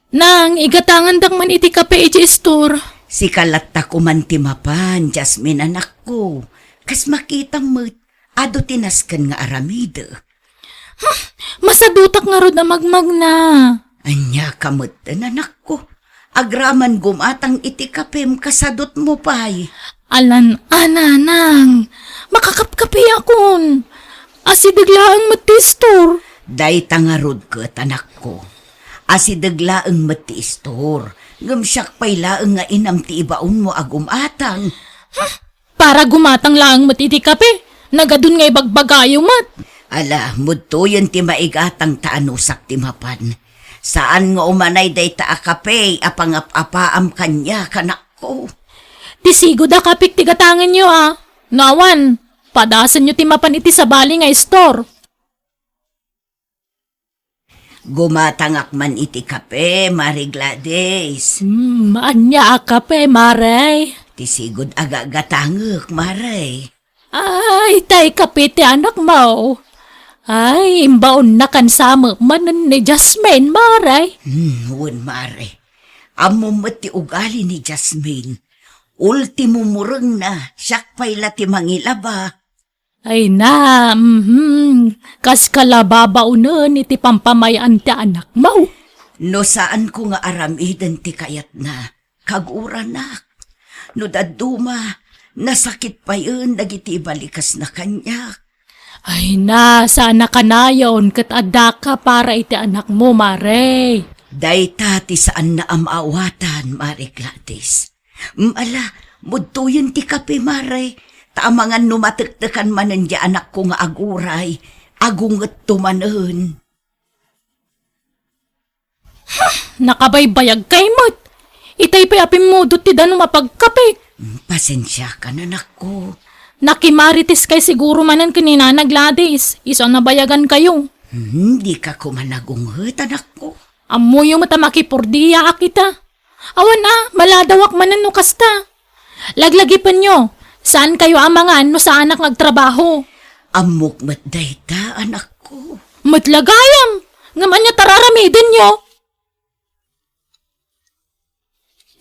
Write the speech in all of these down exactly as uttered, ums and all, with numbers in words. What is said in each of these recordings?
Nang, igatangandak man iti kape iti istor. Sika latta koman ti mapan, Jasmine, anakko. Kas makitam met, adu ti nasken nga aramidek. Huh, masadutak ngarud a magmagna. Ania ka metten, anakko? Agraman gumatang iti kapem, kasadutmo pay. Alan, a, Nanang, makakapkapiakon. Asideg laeng met ti istor. Dayta ngarud ket, anakko. Asideg laeng met ti istor. Ngem siak pay laeng nga inam ti ibaonmo a gumatang. Huh? Para gumatang laeng met iti kape, nagadun nga ibagbagayo met. Ala, mudtoyen ti maigatang ta anusak ti mapan. Saan nga umanay dayta a kape a pangap-apaam kaniak, anakko. Ti sigud a kapek ti gatangenyo, a. No awan, padasenyo ti mapan iti sabali nga istor. Gumatangak man iti kape, Mare Gladys. Hmm, ania a kape, Mare? Ti sigud a gagatangek, Mare. Ay, tay kape ti anakmo. Ay, imbaonna kansamek manen ni Jasmine, Mare. Hmm, wen, Mare. Ammom met ti ugali ni Jasmine. Ultimo murengna, siak pay la ti mangilaba. Ay na, mhm, kas ka la babaonen iti pampamay-an ti anakmo. No saanko nga aramiden ti kayatna, kaguranak. No dadduma, nasakit payen dagiti ibalikasna kaniak. Ay na, saan a kanayon ket addaka para iti anakmo, Mare. Dayta ti saanna a maawatan, Mare Gladys. Mm, ala, mudtoyen ti kape, Mare. Ta amangan no matektekan manen ti anakko nga aguray, agungetto manen. Nakabaybayag kay met. Itay pay a pimmudot ti danum a pagkapek. Mm, pasensiakan, anakko. Nakimarites kay siguro manen ken ni Nana Gladys, isu a nabayagan kayo. Hmm, dika koma nagunget, anakko. Ammoyo met a makipurdiaak ita. Awan a, maladawak manen no kasta. Laglagipenyo, saan kayo a mangan no saanak nga agtrabaho. Ammok met dayta, anakko. Met la gayam, ngem ania ti ar-aramidenyo?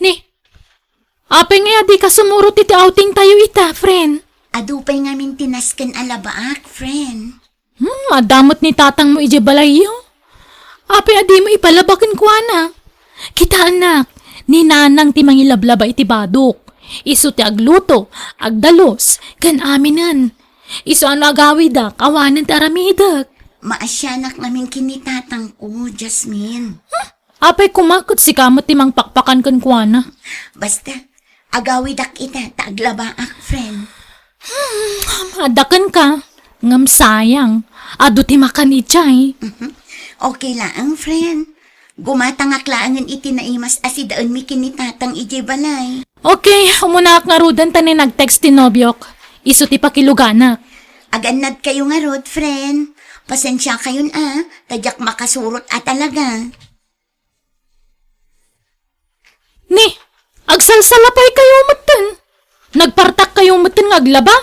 Ni, apay nga adika sumurot iti outing tayo ita, friend? Adu pay ngamin ti nasken a labaak, friend. Hmm, adda met ni tatangmo idiay balayyo. Apay a dimo ipalaba kenkuana? Kitaanak, ni Nanang ti mangilablaba iti badok. Isu ti agluto, agdalus, ken aminen. Isu a no agawidak, awanen ti aramidek. Maasianak ngamin ken ni tatangko, Jasmine. Hmm, apay koma ket sika met ti mangpakpakan kenkuana. Basta, agawidak ita ta aglabaak, friend. Hmm, adda kenka. Ngem sayang, adu ti makan idiay. Mhm. Okay laeng, friend. Gumatangak laengen iti naimas a sidaenmi ken ni tatang idiay balay. Okay, umunaak ngaruden ta ni nag-text ti nobiok. Isu ti pakiluganak. Agannad kayo ngarud, friend. Pasensia kayon a, ta diak makasurot a talaga. Ni, agsalsalapay kayo metten. Nagpartak kayo metten nga aglaba?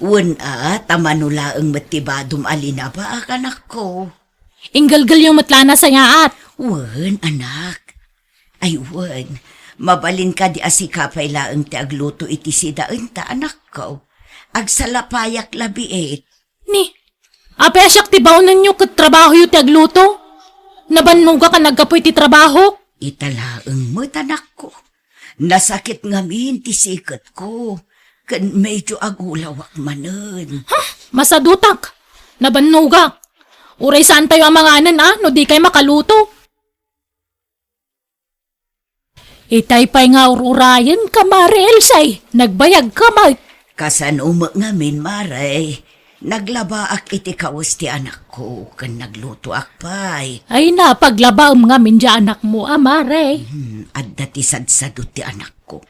Wen a, ta mano laeng met ti badom a linabaak, anakko. Inggelgelyo met la a nasayaat. Wen, anak. Ay, wen, mabalin kadi a sika pay laeng ti agluto iti sidaenta, anakko. Agsalapayak labiit. Ni, apay a siak ti baonenyo ket trabahoyo ti agluto? Nabannogak a naggapu iti trabahok. Ita laeng met, anakko. Nasakit ngamin ti siketko, ken medyo agulawak manen. Ha? Masadutak. Nabannogak. Uray saantayo a manganen a no dikay makaluto. Itay pay nga ur-urayenka, Mare Elsie, nagbayagka met. Kasano met ngamin, Mare? Naglabaak iti kawes ti anakko, ken naglutoak pay. Ay, napaglabaem ngamin ti anakmo a, Mare. Hmm, adda ti sadsadot ti anakko.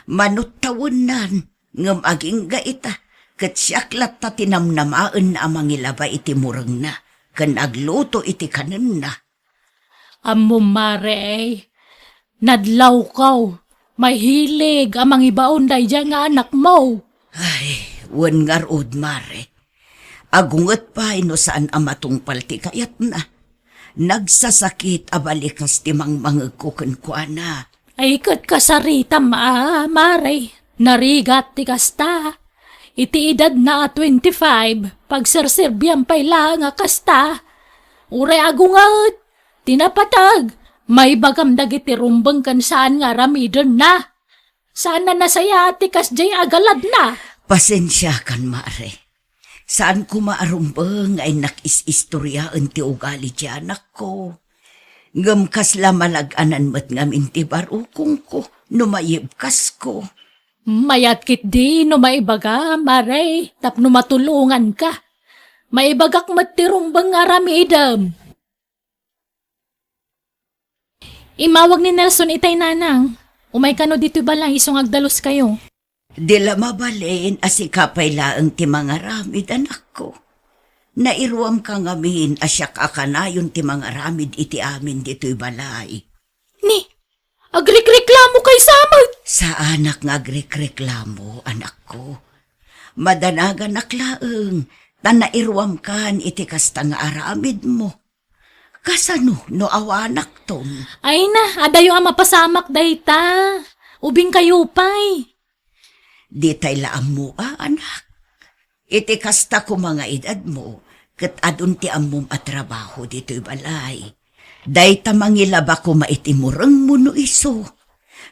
Manuttawennan, ngem agingga ita, ket siak latta ti namnamaenna a mangilaba iti murengna, ken agluto iti kanenna. Ammom, Mare, nadlawkaw, mahilig a mangibaon daydiay nga anakmo. Ay, wen ngarud, Mare. Agunget pay no saan a matungpal ti kayatna. Nagsasakit a balikas ti mangmangegko kenkuana. Ay, ket kasaritam a, Mare, narigat ti kasta. Iti edadna a twenty-five, pagserserbiam pay laeng a kasta. Uray agungaet ti napateg, maibagam dagiti rumbeng ken saan nga aramidenna. Saan a nasayaat ti kasdiay a galadna. Pasensiakan, Mare. Saan koma a rumbeng nga innak is-istoriaen ti ugali ti anakko. Ngem kasla malag-anan met ngamin ti barukongko no mayibkasko. Mayat ketdi no maibaga, Mare, tapno matulonganka. Maibagak met ti rumbeng nga aramidem. Immawag ni Nelson itay, Nanang. Umay kano ditoy balay isu nga agdaluskayo. Di la mabalin a sika pay laeng ti mangaramid, anakko. Nairuamka ngamin a siak a kanayon ti mangaramid iti amin ditoy balay. Ni, agrekreklamo kay sa met? Saanak nga agrekreklamo, anakko. Madanaganak laeng, ta nairuamkan iti kasta nga aramidmo. Kasano no awanakton? Ay na, adayo a mapasamak dayta. Ubingkayo pay. Ditay la ammo a, anak. Iti kasta koma nga edadmo, ket adun ti ammom a trabaho ditoy balay. Dayta mangilaba koma iti murengmo no isu.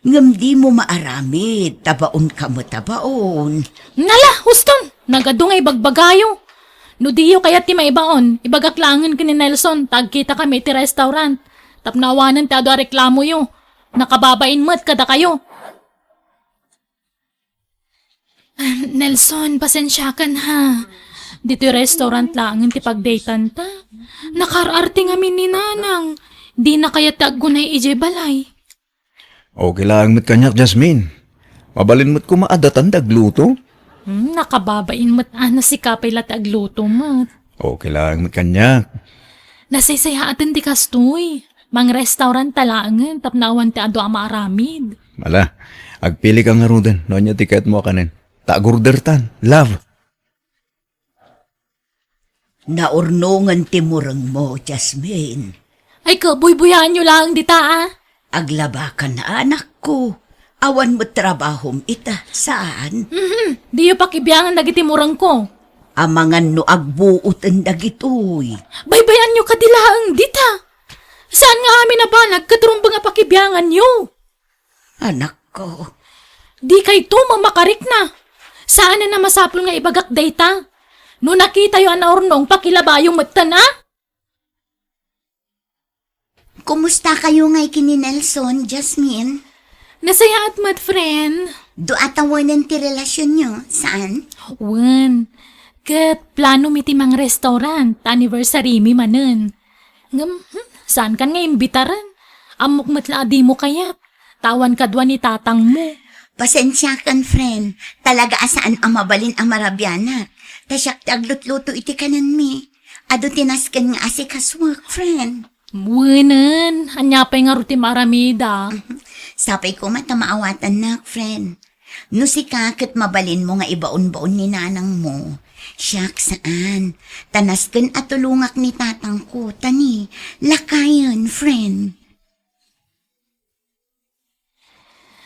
Ngem dimo maaramid, ta baonka met a baon. Nala, huston! Nagadu nga ibagbagayo. No diyo kayat ti maibaon, ibagak laengen ken ni Nelson, ta agkitakami iti restaurant. Tapno awanen ti adu a reklamoyo. Nakababain met kadakayo. Ah, Nelson, pasensiakan ha. Ditoy restaurant laengen ti pagdatanta. Nakaar-arte ngamin ni Nanang. Dina kayat ti aggunay idiay balay. Okay laeng met kaniak, Jasmine. Mabalin met koma a datan ti agluto. Hmm, nakababain met a, sika pay la ti agluto met. Okay laeng met kaniak. Nasaysayaaten ti kastoy. Mangrestaurant ta laengen tapno awan ti adu a maaramid. Ala, agpilika ngaruden no ania ti kayatmo a kanen. Ta agordertan, love. Naurnongen ti murengmo, Jasmine. Ay, kabuybuyaanyo laeng dita, a. Aglabakan, anakko. Awan met trabahom ita, saan? Mhm, diyo pakibiangan dagiti murengko. Amangan no agbuoten dagitoy. Baybay-anyo kadi laeng dita. Saan nga amin a banag ket rumbeng a pakibianganyo? Anakko. Dikayto mamakarikna. Saanen a masapul nga ibagak dayta. No nakitayo a naurnong, pakilabayo metten, a? Kumustakayo ngay ken ni Nelson, Jasmine? Nasayaat met, friend. Dua tawennen ti relasionyo, saan? Wen. Ket plano mi ti mangrestaurant, anniversary mi manen. Ngem, hmm, saankan nga imbitaren? Ammok met la a dimo kayat. Ta awan kadua ni tatangmo. Pasensiakan, friend. Talaga a saan a mabalin a marabianak. Ta siak ti aglutluto iti kanenmi. Adu ti nasken nga asikasuek, friend. Wenen, ania pay ngarud ti maaramida? Sapay koma ta maawatannak, friend. No sika ket mabalinmo nga ibaonbaon ni nanangmo, siak saan. Ta nasken a tulongak ni tatangko, ta ni, lakayen, friend.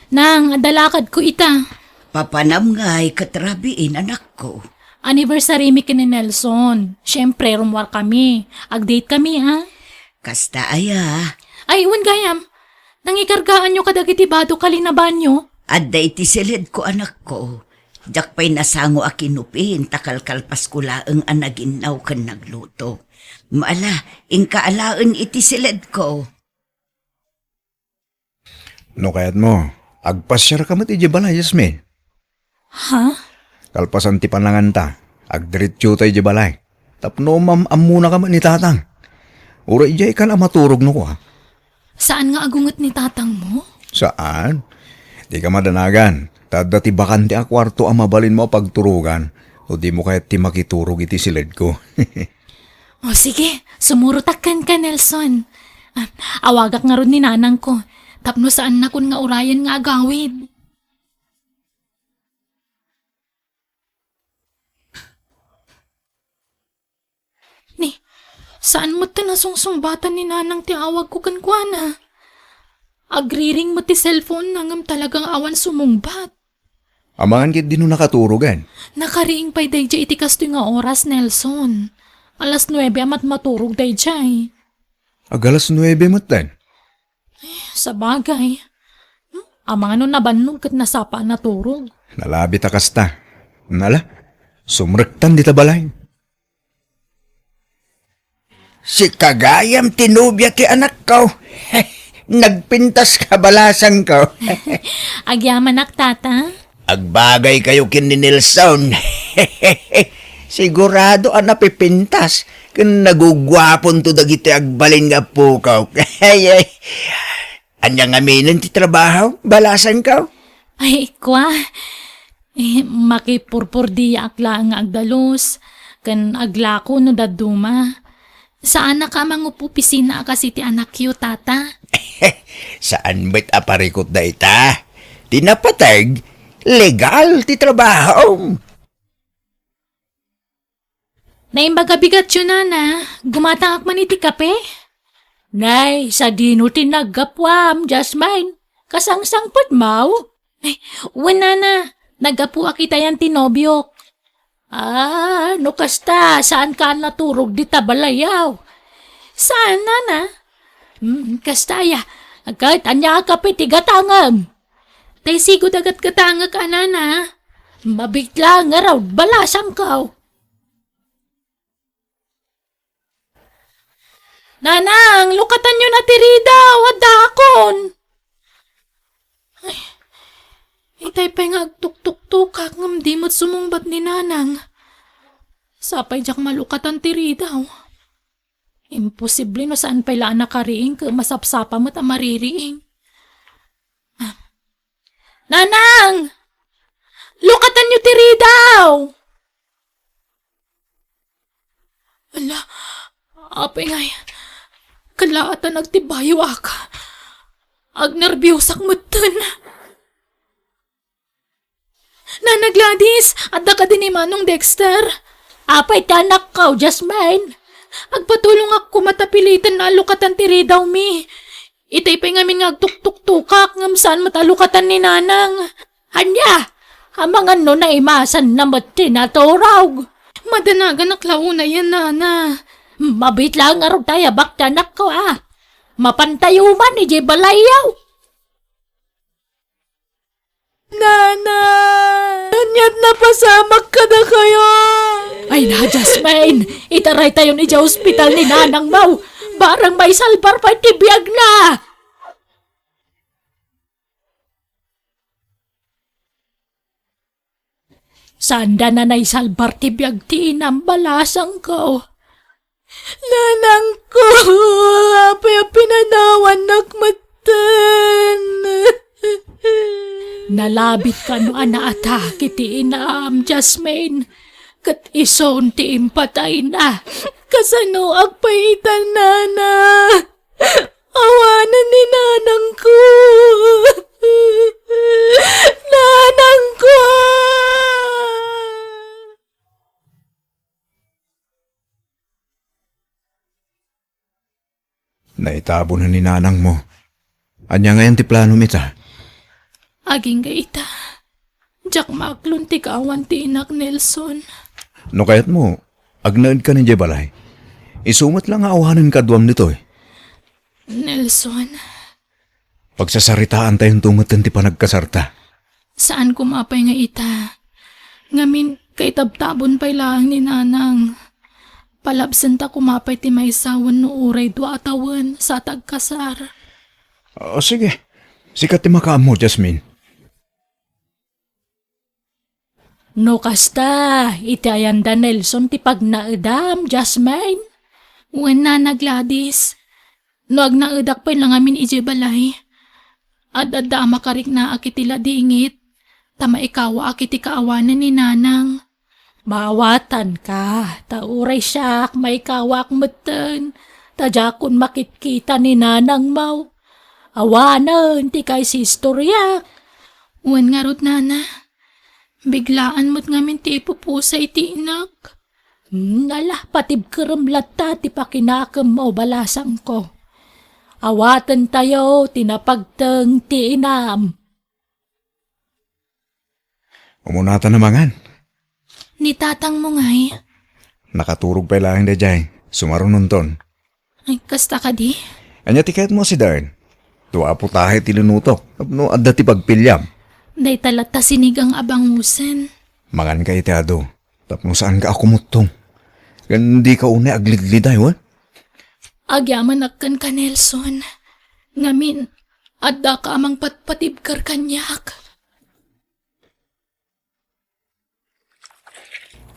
Nang, adda lakadko ita. Papanam ngay ket rabiin, anakko. Anniversary mi ken ni Nelson. Siempre, rummuar kami. Ag-date kami, ha? Kasta aya. Ay, wen gayam. Nangikargaanyo kadagiti badok a linabanyo? Adda iti siledko, anakko. Diak pay nasango a kinupin ta kalkalpasko laeng a naginnaw ken nagluto. Maala, inka alaen iti siledko. No kayatmo, agpasiarka met idiay balay, Jasmine. Ha? Kalpasan ti pananganta, agdiretsota idiay balay. Tapno mam-ammonaka met ni tatang. Uray idiay kan a maturog no kua. Saan nga agunget ni tatangmo? Saan. Dika madanagan. Ta adda ti bakante a kuarto a mabalinmo a pagturogan. No dimo kayat ti makiturog iti siledko. O sige, sumurotak kenka, Nelson. Ah, awagak ngarud ni nanangko, tapno saannakon nga urayen nga agawid. Ni, Saan met ti nasungsungbatan ni Nanang ti awagko kenkuana. Agriring met ti cellphone-na ngem talagang awan sumungbat. Amangan ketdi no nakaturogen. Nakariing pay daydiay iti kastoy nga oras, Nelson. Alas nuebe a matmaturog daydiay. Ag alas nuebe metten. Sabagay. Hmm? Amangan no nabannog ket nasapa a naturog. Nalabit a kasta. Nala, sumrektan dita balay. Sika gayam ti nobia ti anakko. Nagpintas ka, balasangko. Agyamanak, Tata. Agbagay kayo ken ni Nelson. Sigurado a napipintas ken naguguaponto dagiti agbalin nga appuko. Ania ngaminen ti trabaho, balasangko? Ay, kua. Eh, makipurpurdiaak laeng nga agdalus, ken aglako no dadduma. Saanak a mangup-opisina a kas iti anakyo, Tata. Saan met a parikut dayta? Ti napateg, legal ti trabahom. Naimbag a bigatyo, Nana. Gumatangak man iti kape? Nay, sadino ti naggapuam, Jasmine? Kasangsangpetmo? Ay, wen, Nana. Naggapuak itayan ti nobiok. Ah, no kasta, saanka a naturog dita balayaw? Saan, Nana? Hmm, kasta aya. Ket ania a kape ti gatangem? Tay sigud a gatgatangek a, Nana. Mabitla ngarud, balasangko. Nanang, lukatanyo na ti ridaw, adda akon. Ay, itay pay nga agtuktuktukak ngem di met sumungbat ni Nanang. Sapay diak malukatan ti ridaw. Imposible no saan pay la a nakariing ket masapsapa met a maririing. Nanang! Lukatanyo ti ridaw! Ala, apay ngay, kalaatan agtibayoak. Agnerbiosak metten. Nana Gladys, adda kadi ni Manong Dexter? Apay ti anakko, Jasmine? Agpatulongak koma ta piliten a lukatan ti ridawmi. Itay pay ngamin nga agtuktuktukak ngem saan met a lukatan ni Nanang. Ania? Amangan no naimasanna met ti naturog. Madanaganak la unayen, Nana. Mabit la ngarud ta ayabak ti anakko, a. Mapantayo man idiay balayyo. Nana! Ania't napasamak kadakayo? Ay na, Jasmine! Itaraytayon idiay ospital ni Nanangmo! Barang maisalbar pay ti biagna! Saanda a naisalbar ti biag ti inam, balasangko. Nanangko, apay a pinanawannak metten? Nalabit kano a naatak iti inam, Jasmine, ket isun ti impatayna. Kasanoak pay ita, Nana? Awanen ni Nanangko. Nanangko! Naitabonen ni Nanangmo. Ania ngayen ti planom ita? Agingga ita. Diak maaklon ti kaawan ti inak, Nelson. No kayatmo, agnaedkan idiay balay. Isu met la nga awanen kaduam ditoy. Nelson. Pagsasaritaantayonto metten ti panagkasarta. Saan koma pay nga ita. Ngamin, kaitabtabon pay laeng ni Nanang. Palabsenta koma pay ti maysa wenno uray dua a tawen sa tagkasar. O, sige. Sika ti makaammo, Jasmine. No kasta, iti ayanda Nelson ti pagnaedam, Jasmine? Wen, Nana Gladys. No agnaedak pay la ngamin idiay balay, ad-adda a makariknaak iti ladingit, ta maikawaak iti kaawanan ni Nanang. Maawatanka, ta uray siak, maikawaak metten, ta diakon makitkita ni Nanangmo. Awanen ti kaisistoriak. Wen ngarud, Nana, biglaan met ngamin ti ipupusa iti inak. Hmm, ala, patibkerem latta ti pakinakemmo, balasangko. Awatentayo ti napagteng ti inam. Umunatan a mangan. Ni tatangmo ngay? Nakaturog pay laeng daydiay. Sumarunonton. Ay, kasta kadi? Ania ti kayatmo a sidaen? Dua a putahe ti linutok tapno adda ti pagpiliam. Dayta latta sinigang a bangusen. Manganka iti adu tapno saanka a kumuttong. Ken dika unay aglidliday, wen? Agyamanak kenka, Nelson. Ngamin, addaka a mangpatpatibker kaniak.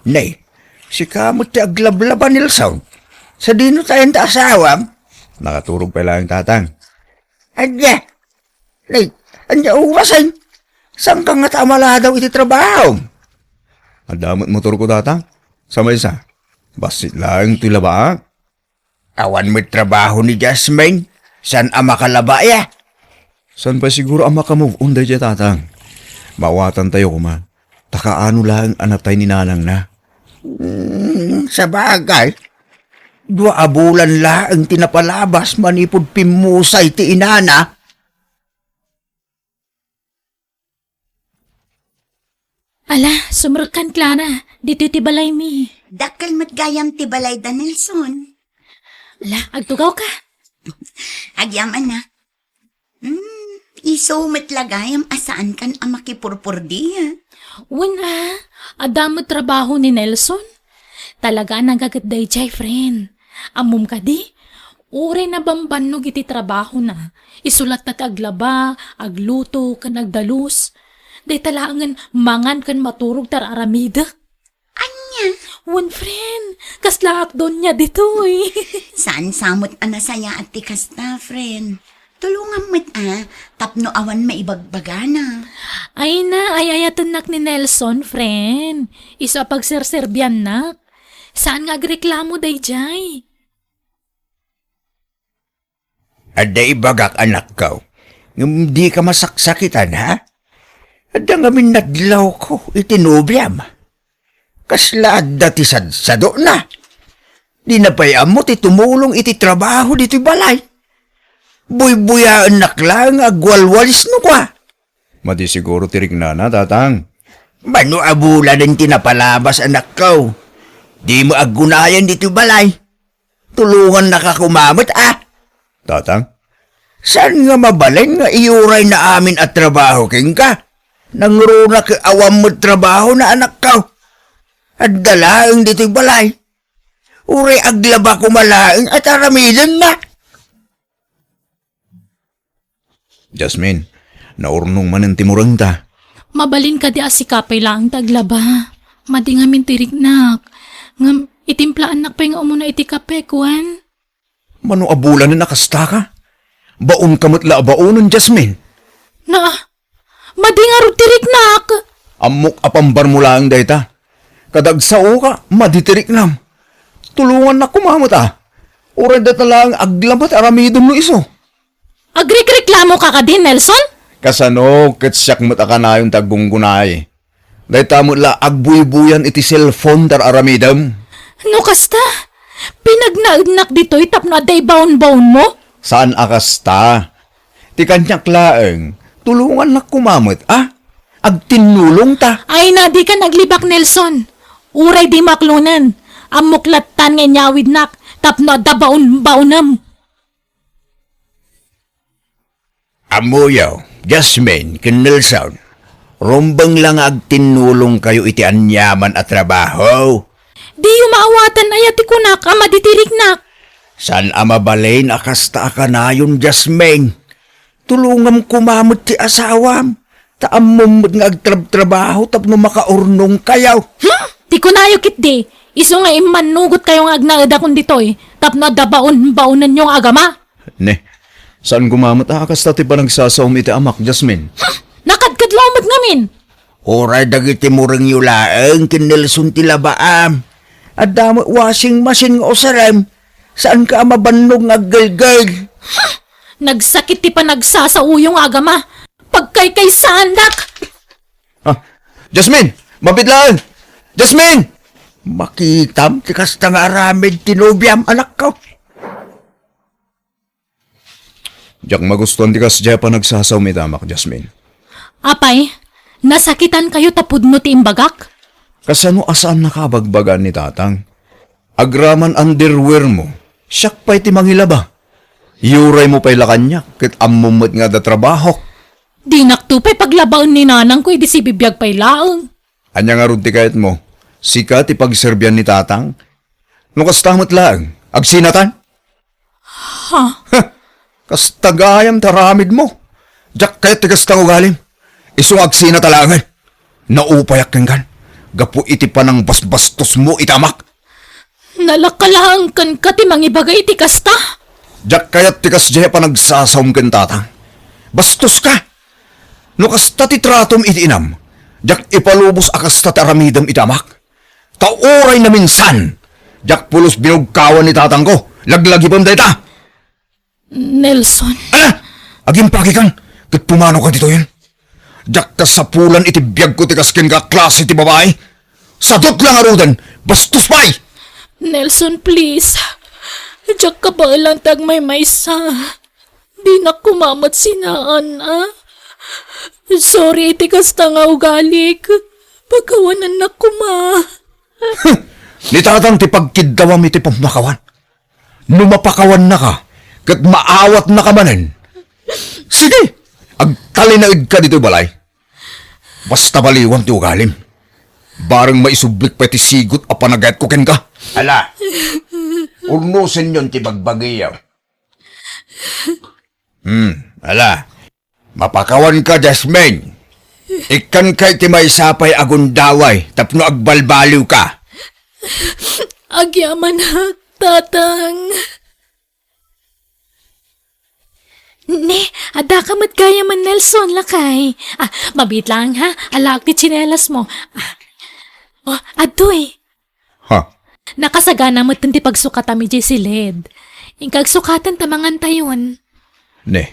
Nay, sika met ti aglablaba, Nelson. Sadino ta ayan ti asawam? Nakaturog pay laeng, tatang. Ania? Nay, ania orasen? Saanka ngata a maladaw iti trabaho? Adda met motorko, tatang. Sa maysa, bassit laeng ti labaak. Awan met trabaho ni Jasmine. Saan a makalaba, ya? Saan pay siguro a maka-move on daydiay, tatang? Maawatantayo koma. Ta kaano laeng a natay ni nanangna? Hmm, sabagay. Dua a bulan laeng ti napalabas manipud pimmusay ti inana. Ala, sumrekkan, Clara. Ditoy ti balaymi. Dakkel met gayam ti balayda, Nelson. Ala, agtugawka. Agyamanak. Hmm, isu met la gayam a saankan a makipurpurdi, a? Wen a, adda met trabaho ni Nelson. Talaga a nagaget daydiay, friend. Ammom kadi? Uray nabambannog iti trabahona, isu latta ti aglaba, agluto, ken agdalus. Dayta laengen mangan ken maturog ti ar-aramidek. Ania? Wen, friend, kaslaak donia ditoy. Saan sa met a nasayaat ti kasta, friend. Tulongam met a, tapno awan maibagbagana. Ay na, ay-ayatennak ni Nelson, friend. Isu a pagserserbiannak. Saan nga agreklamo daydiay? Adda ibagak, anakko. Ngem dika masaksakitan, ha? Adda ngamin nadlawko iti nobiam. Kasla adda ti sadsadona. Dina pay ammo ti tumulong iti trabaho ditoy balay. Buybuyaennak laeng nga agwalwalis no kua. Madi siguro ti riknana, tatang. Mano a bulanen ti napalabas, anakko? Dimo aggunayan ditoy balay. Tulongannaka koma met, a? Tatang? Saan nga mabalin nga iyurayna amin a trabaho kenka? Nangruna ket awan met trabahona, anakko. Adda laeng ditoy balay. Uray aglaba koma laeng a taramidenna. Jasmine, naurnong manen ti murengta. Mabalin kadi a sika pay laeng ti aglaba. Madi ngamin ti riknak. Ngem, itimplaannak pay nga umuna iti kape, kuan? Mano a bulanen a kastaka? Baonka met la a baonen, Jasmine. Na, madi ngarud ti riknak. Ammok a pambarmo laeng dayta. Kada agsaoka, madi ti riknam. Tulongannak koma met a. Uray dayta laeng aglaba ti aramidem no isu. Agrikreklamoka kadi, Nelson? Kasano ket siak met a kanayon ti aggunggunay? Dayta met la agbuybuyan iti cellphone ti ar-aramidem. No kasta, pinagnaednak ditoy tapno adda ibaonbaonmo? Saan a kasta. Ti kaniak laeng, tulongannak koma met, a? Agtinnulongta. Ay na, dikan aglibak, Nelson. Uray dimo aklonen. Ammok lattan nga inyawidnak tapno adda baonbaonem. Ammoyo, Jasmine ken Nelson, rumbeng la nga agtinnulongkayo iti aniaman a trabaho. Diyo maawatan aya ti kunak a madi ti riknak? Saan a mabalin a kasta a kanayon, Jasmine. Tulongam koma met ti asawam, ta ammom met nga agtrabtrabaho tapno makaurnongkayo. Hmm? Ti kunayo ketdi, isu nga immannugotkayo nga agnaedakon ditoy tapno adda baonbaonenyo nga agama. Ne, saan koma met a kasta ti panagsasaom iti amak, Jasmine. Hmm? Nakadkadlaw met ngamin. Uray dagiti murengyo laeng ken Nelson ti labaam. Adda met washing machine nga usarem. Saanka a mabannog nga aggelgel. Nagsakit ti panagsasaoyo nga agama. Pagkaykaysaandak. Ah, Jasmine! Mabiit laeng! Jasmine! Makitam ti kasta nga aramid ti nobiam, anakko. Diak magustuan ti kasdiay a panagsasawem ita amak, Jasmine. Apay, nasakitankayo ta pudno ti imbagak? Kasano a saannaka a bagbagaan ni tatang? Agraman underwear mo, siak pay ti mangilaba. Iuray mo pay la kaniak, ket ammom met nga adda trabahok. Dinakto pay paglabaen ni nanangko idi sibibiag pay laeng. Ania ngarud ti kayatmo? Sika ti pagserbian ni tatang? No kasta met laeng, agsinatan? Ha? Heh! Kasta gayam ti aramidmo. Diak kayat ti kasta nga ugalim. Isu nga agsinata laengen. Naupayak kenkan gapu iti panangbasbastosmo iti amak. Nalaka laeng kenka ti mangibaga iti kasta? Diak kayat ti kasdiay a panagsasawem ken tatang. Bastoska! No kasta ti tratom iti inam, diak ipalubos a kasta ti aramidem iti amak. Ta uray naminsan, diak pulos binugkawan ni tatangko. Laglagipem dayta. Nelson. Ala! Agimpakikan, ket pumanoka ditoyen. Diak kasapulan iti biagko ti kas kenka a klase ti babai. Sadut la ngaruden, bastos pay! Nelson, please. Diak kabaelan ti agmaymaysa. Dinak koma met sinaan, a? Sorry iti kasta nga ugalik. Pakawanennak koma. Ni tatang ti pagkiddawam iti pammakawan. No mapakawannaka, ket maawatnaka manen. Sige, agtalinaedka ditoy balay. Basta baliwan ti ugalim. Bareng maisublik pay ti sigut a panagayatko kenka. Ala, urnosenyon ti bagbagiyo. Hmm, ala. Mapakawanka, Jasmine. Ikkanka iti maysa pay a gundaway tapno agbalbaliwka. Agyamanak, tatang. Ne, addaka met gayamen, Nelson, lakay. Ah, mabiit laeng, ha? Alaek ti tsinelasmo. Ah. Oh, adtoy. Ha? Nakasagana met ti pagsukatam idiay siled. Inka agsukaten ta mangantayon. Ne,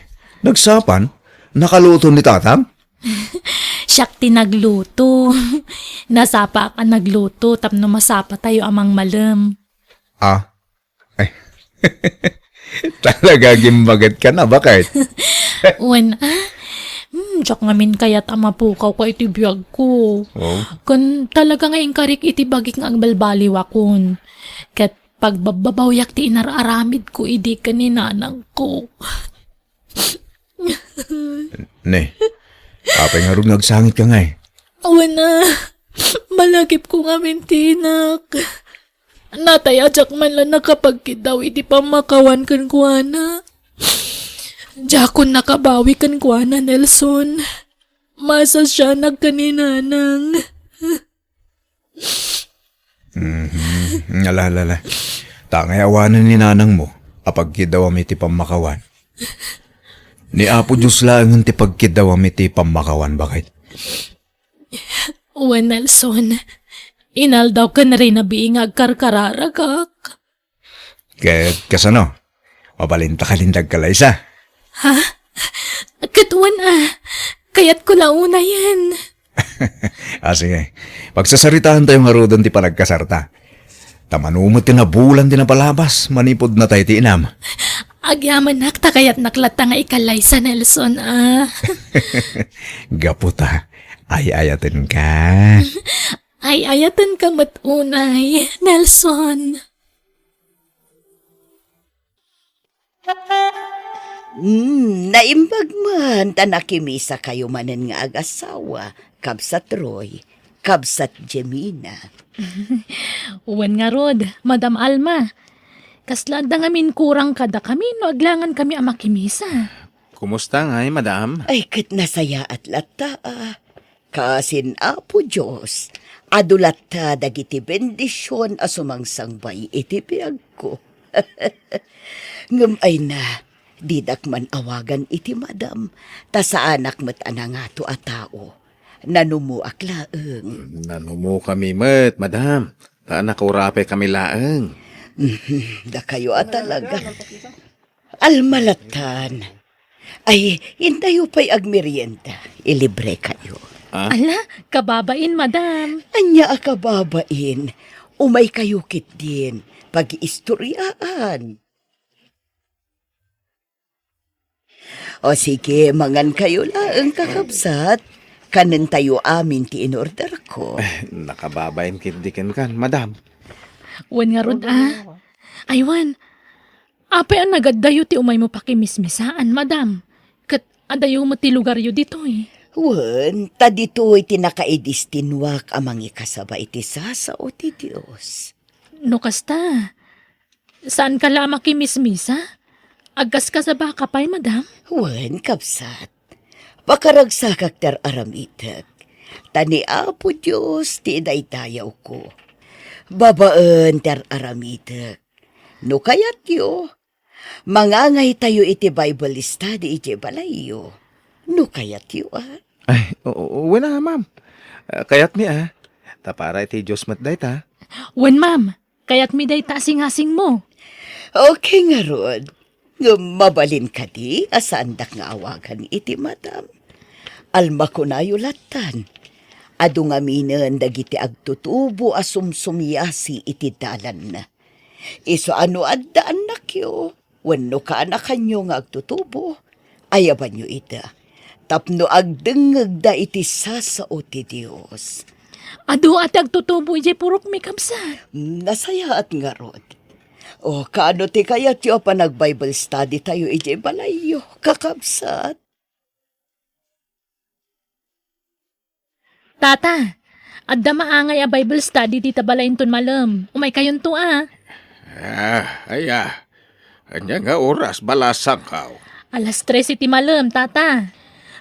nagsapa? Nakaluto ni tatang? Siak ti nagluto. Nasapaak a nagluto tapno masapatayo a mangmalem. Ah, ay. Talaga, gimbaget ka na, bakit? Wen, ah? Hmm, diak ngamin kayat a mapukawka iti biagko. Oh. Ken talaga nga inkarik iti bagik nga agbalbaliwakon. Ket pagbabbabawiak ti inar-aramidko idi ken ni nanangko. Ne, apay ngarud nga agsangitka ngay? Awan a, malagipko ngamin ti inak. Natay a diak man la nakapagkiddaw iti pammakawan kenkuana. Diakon nakabawi kenkuana, Nelson. Masasianak ken ni nanang. Mhm. Ala, ala, ala. Ta ngay awanen ni nanangmo a pagkiddawam iti pammakawan. Ni Apo Dios laengen ti pagkiddawam iti pammakawan, bakit? Wen, Nelson, inaldaw ken rinabii nga agkarkararagak. Ket kasano? Mabalinta ka nin dagkalaysa? Ha? Ket wen a, kayatko la unayen. Ah, sige. Pagsasaritaantayo ngaruden ti panagkasarta. Ta mano met ti nabulan ti napalabas manipud natay ti inam. Agyamanak ta kayatnak latta nga ikalaysa, Nelson, a. Gapu ta ay-ayatenka. Ay-ayatenka met unay, Nelson. Hmm, naimbag man ta nakimisakayo manen nga agasawa, Kabsat Roy, Kabsat Jemina. Wen ngarud, Madam Alma. Kasla adda ngamin kurang kadakami no aglangankami a makimisa? Kumusta ngay, Madam? Ay, ket nasayaat latta, a. Kasin Apo Dios, adu latta dagiti bendision a sumangsangbay iti biagko. Ngem ay na, didak man awagan iti madam, ta saanak met a nangato a tao. Nanumoak laeng. Nanumokami met, madam, ta nakaurapay kami laeng. Mhm, dakayo a talaga. Alma lattan. Ay, intayo pay agmerienda. Ilibre kayo. Ah? Ala, kababain, madam. Ania a kababain? Umaykayo ketdin, pag-iistoriaan. O sige, mangankayo laeng, kakabsat. Kanentayo amin ti inorderko. Nakababain ketdi kenkan, madam. Wen ngarud, a. Ay, wen. Apay a nagaddayo ti umaymo pakimismisaan, madam? Ket adayo met ti lugaryo ditoy. Wen, ta ditoy ti nakaidestinuak a mangikasaba iti sasao ti Dios. No kasta, saanka la a makimismisa? Agkaskasabaka pay, madam? Wen, kabsat. Pakaragsakak ti ar-aramidek. Ta ni Apo Dios ti idaydayawko. Babaen ti ar-aramidek. No kayatyo, mangangaytayo iti Bible study idiay balayyo. No kayatyo, a. Ay, o-, o-, wen a, ma'am. Ah, kayatmi, a. Ta para iti Dios met dayta. Wen, ma'am. Kayatmi dayta a singasingmo. Okay ngarud. Ngem mabalin kadi a saandak nga awagan iti madam? Alma kunayo lattan. Adu ngaminen dagiti agtutubo a sumsumiasi iti dalanna. Isu a no addaannakyo, wenno kaanakanyo nga agtutubo, ayabanyo ida, tapno agdengngegda iti sasao ti Dios. Adu a ti agtutubo idiay purokmi, kabsat. Mm, nasayaat ngarud. O, kaano ti kayatyo a panag-Bible study tayo idiay balayyo, kakabsat? Tata, adda maangay a Bible study dita balay inton malem. Umaykayonto, a. Ah, aya. Ania nga oras balasangkaw? Alas tres iti malem, Tata.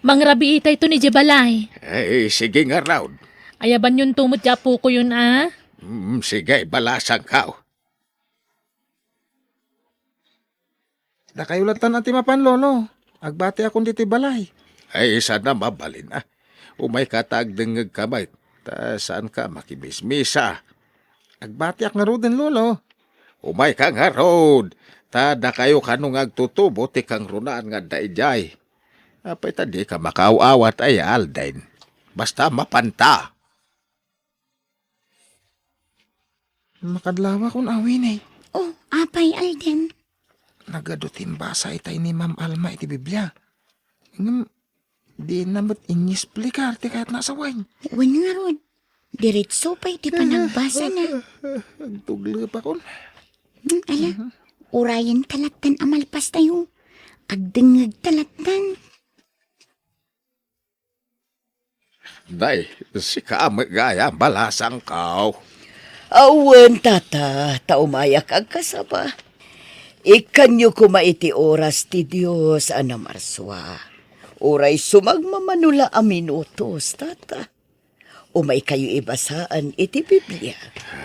Mangrabiitayton idiay balay. Ay, sige ngarud. Ayabanyonto met ti apokoyon, a. Mm, sige, balasangkaw. Dakayo lattan a ti mapan, Lolo. Agbatiakon ditoy balay. Ay, saan a mabalin, a. Umayka ta agdengngegka met, ta saanka a makimismisa. Agbatiak ngaruden, Lolo. Umayka ngarud, ta dakayo kano nga agtutubo ti kangrunaan nga adda idiay. Apay ta dika makaaw-awat, aya, Alden? Basta mapanta. Makadlawakon, a, Winnie. O, apay, Alden? Nagadu ti imbasa itay ni Ma'am Alma iti Biblia. Ngem, dina met inyesplikar ti kayatna a sawen. Wen ngarud, diretso pay ti panagbasana. Agtuglepakon. Hmm, ala, urayenta lattan a malpastayo. Agdengngegta lattan. Day, sika met gayam, balasangkaw. Awan, Tata, ta umayak agkasaba. Ikkanyo koma iti oras ti Dios a namarsua. Uray sumagmamano la a minutos, Tata. Umaykayo ibasaan iti Biblia.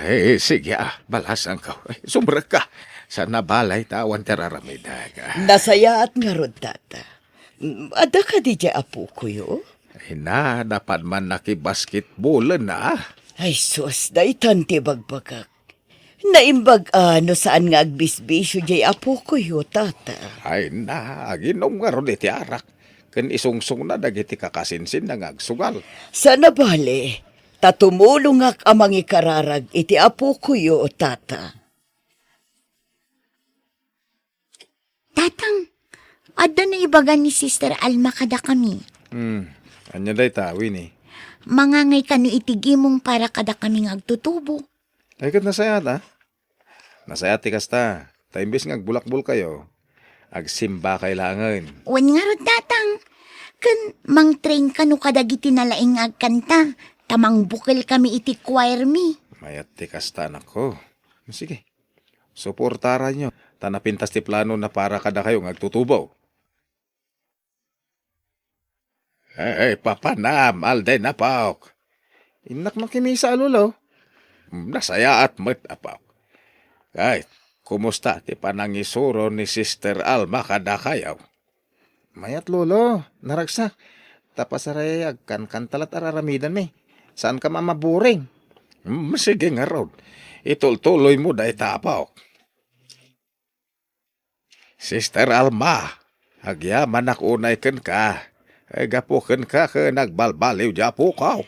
Ay, sige, a, balasangkaw. Ay, sumrekka. Saan a balay ta awan ti raramidek. Nasayaat ngarud, Tata. Mm, adda kadi diay apokoyo? Ay na, napan man nakibasketbolen, a. Ay sus, daytan ti bagbagak. Naimbag a no saan nga agbisbisio diay apokoyo, Tata. Ay na, aginom ngarud iti arak, ken isungsongna dagiti kakasinsinna nga agsugal. Saan a bale, ta tumulongak a mangikararag iti apokoyo, Tata. Tatang, adda naibaga ni Sister Alma kadakami. Hmm, ania dayta, Winnie? Mangangay kano iti gimong para kadakami nga agtutubo. Ay, ket nasayaat, a. Nasayaat ti kasta, ta imbes nga agbulakbolkayo, agsimbakay laengen. Wen ngarud, Tatang, ken mangtrain kano kadagiti nalaing nga agkanta, ta mangbukelkami iti choir mi. Mayat ti kasta, anakko. Sige, suportaranyo, ta napintas ti planona para kadakayo nga agtutubo. Ay, papanam, Alden, apok. Innak makimisa a, Lolo. Nasayaat met, apok. Ay, kumusta ti panangisuro ni Sister Alma kadakayo? Mayat, Lolo, naragsak. Ta pasarayay agkankanta lat araramidanmi. Saanka a maburing. Mm, sige ngarud. Itultuloymo dayta, apok. Sister Alma, agyamanak unay kenka. Gapu kenka ket nagbalbaliw ti apokaw.